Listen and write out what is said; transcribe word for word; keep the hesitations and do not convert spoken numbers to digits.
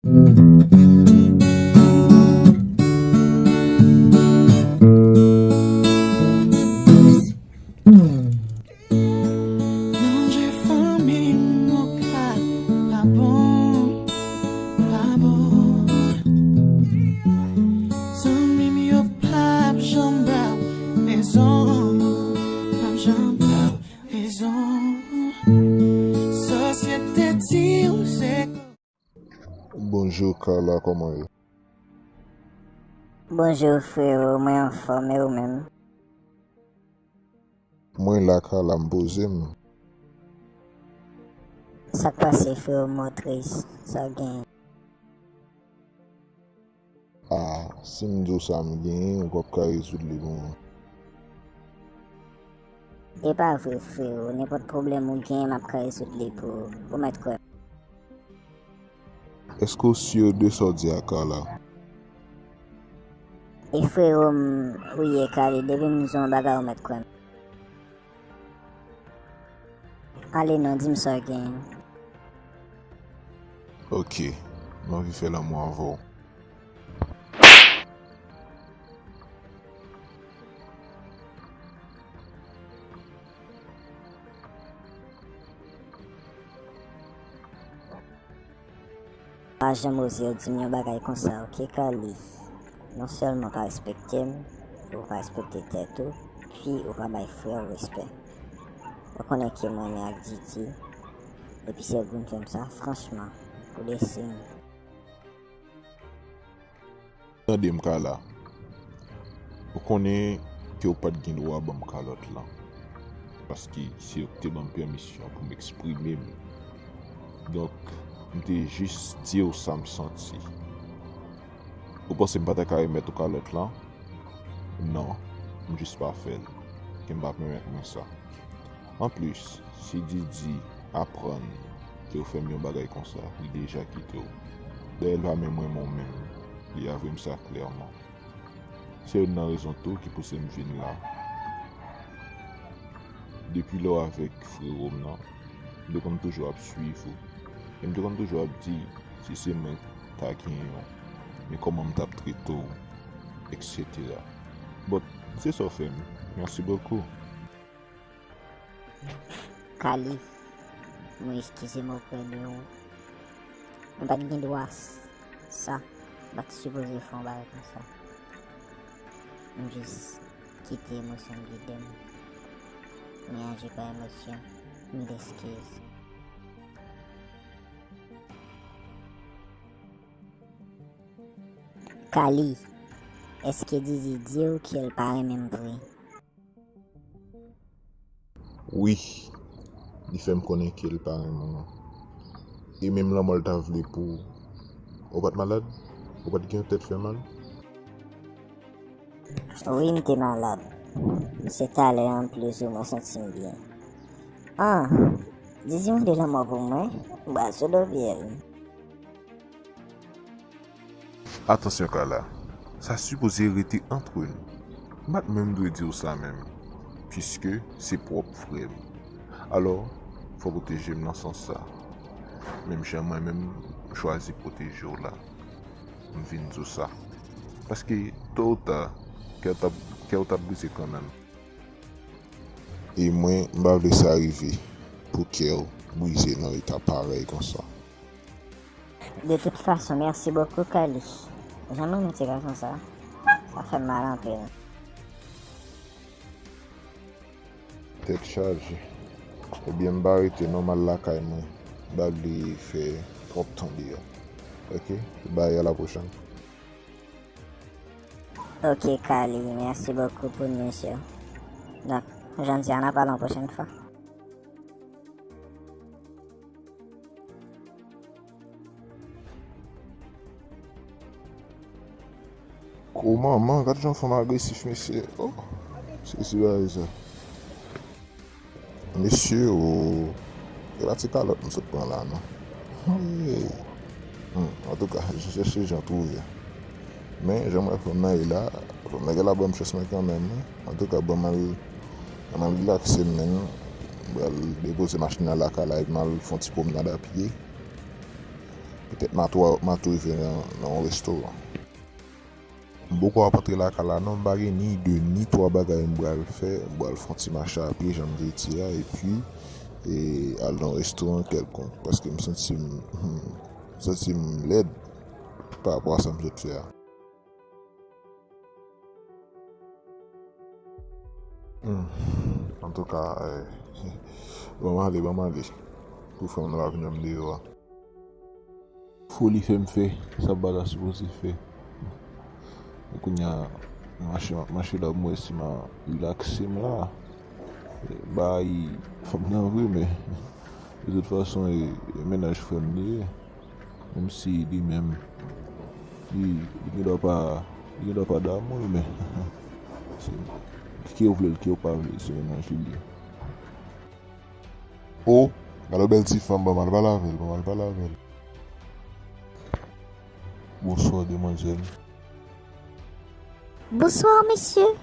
Manje fanmi m okap pa bon, pa bon. Zanmi m yo p ap janm ba w rezon, p ap janm ba w rezon. Sosyete di w se Bonjou Carla, kòman w ye? Bonjou frero, mwen anfòm, e ou menm? Mwen la Carla, m poze m. Sa k pase frero, m wè w tris, sa w genyen? Ah, si m di w sa m genyen, ou p ap ka rezoud li pou mwen. E pa vre frero, nenpòt pwoblèm ou genyen m ap ka rezoud li pou ou, ou mèt kwè m. Èske w si de sa w di a Carla? E frero m ou ye Carly, depi m di w yon bagay ou mèt kwè m. Ale non, di m sa w genyen. Ok, m anvi fè lanmou avè w. Pa janm oze di m yon bagay konsa, oke Carly? Non sèlman w pa respekte m, ou pa respekte tèt ou, epi ou pa bay frè w respè. Ou konnen ke m renmen ak Didi, epi se ou ki vin fè m sa, franchman, ou blese m. Tande m Carla, ou konnen ke w pa t gen dwa ban m kalòt lan, paske se ou ki te ban m pèmisyon pou m eksprime m. Donk, m te jis di w sa m santi. Ou panse m pa ta ka remèt ou kalòt lan? Non, m jis pa fè l, ke m pa pèmèt mwen sa. Anplis, si Didi aprann ke w fè m yon bagay konsa, li deja kite w. Dayè, l pa menm renmen w menm, li avwe m sa klèman. Se youn nan rezon tou ki pouse m vin la. Depi lè w avèk frero m nan, m te konn toujou ap swiv ou. E m te konn toujou ap di, si se mwen k ta genyen w, men kòman m t ap trete w, etsetera. But, se sa w fè m. Merci beaucoup. Carly, mwen eskize m oprè de ou. Mwen pa t gen dwa s-, sa, m pa t sipoze fè yon bagay konsa. M jis kite emosyon m gide m. Mwen aji pa emosyon, m deskize. Carly, èske Didi di w ke l pa renmen m vre? Wi, li fè m konnen ke l pa renmen w. E menm lanmò l ta vle pou ou. Ou pa t malad? Ou pa t gen yon tèt fè mal? Wi, m te malad. Se talè an plis ou mwen santi m byen. Ah, Didi mande lanmò pou mwen? Bwa sou do pye l. Atansyon Carla, sa sipoze rete antre nou. M pa t menm dwe di w sa menm, piske se pwòp frè m. Alò, fò w pwoteje m nan sans sa. Menm jan mwen menm, m chwazi pwoteje w la. M vin di w sa. Paske, to ou ta, kè w t ap, kè w t ap brize kanmenm. E mwen, m pa vle sa rive pou kè w brize nan eta parèy konsa. De tout fason, merci beaucoup, Carly. Jan m renmen ti gason sa. Sa fè m mal anpil. Tèt chaje. Ebyen, m pa rete non, m al lakay mwen. M pa vle fè twòp tan deyò. Ok? Bye, à la prochaine. Ok, Carly, merci beaucoup pou news yo. Donk, jan di a, n a pale yon pwochèn fwa. Gwo manman, gad jan fanm agresif, mesye. Oh, sezi bagay sa. Mesye, o, e pa ti kalòt m sot pran la, non. Hey. Hmm, antouka, j-, chèche jan twouve. Men, jan m wè fanm nan ye la, fanm nan gen la ban m chans mwen kanmenm, wi. Antouka, ban m al, ban m al rilakse m, men. M pral depoze machin nan lakay la, epi m al fè yon ti pwomnad a pye. Petèt m a tou, m a tou rive nan, nan yon restoran. M poko ap antre lakay la non, m pa gen ni de ni twa bagay m pral fè, m pral fè yon ti mache a pye jan m te di a, epi e, al nan yon restoran kèlkonk, paske m santi m, hmm, m santi m lèd pa rapò a sa m sot fè a. Hmm. Antouka, eh, ban m ale, ban m ale. Pou frè m nan pa vin wè m deyò a. Foli fè m fè sa m pa ta sipoze fè. Kounye a, mache, m ap mache la, m wè si m a rilakse m la. Bay fanm nan vre, men de tout fason, e, e mennaj frè m li ye. Menm si li menm, li, li gen dwa pa, li gen dwa pa damou l, men se, ke w vle l, ke w pa vle l, se mennaj li li ye. O, gade yon bèl ti fanm, ban m al pale avè l, ban m al pale avè l. Bonswa, demwazèl. Bonsoir, monsieur.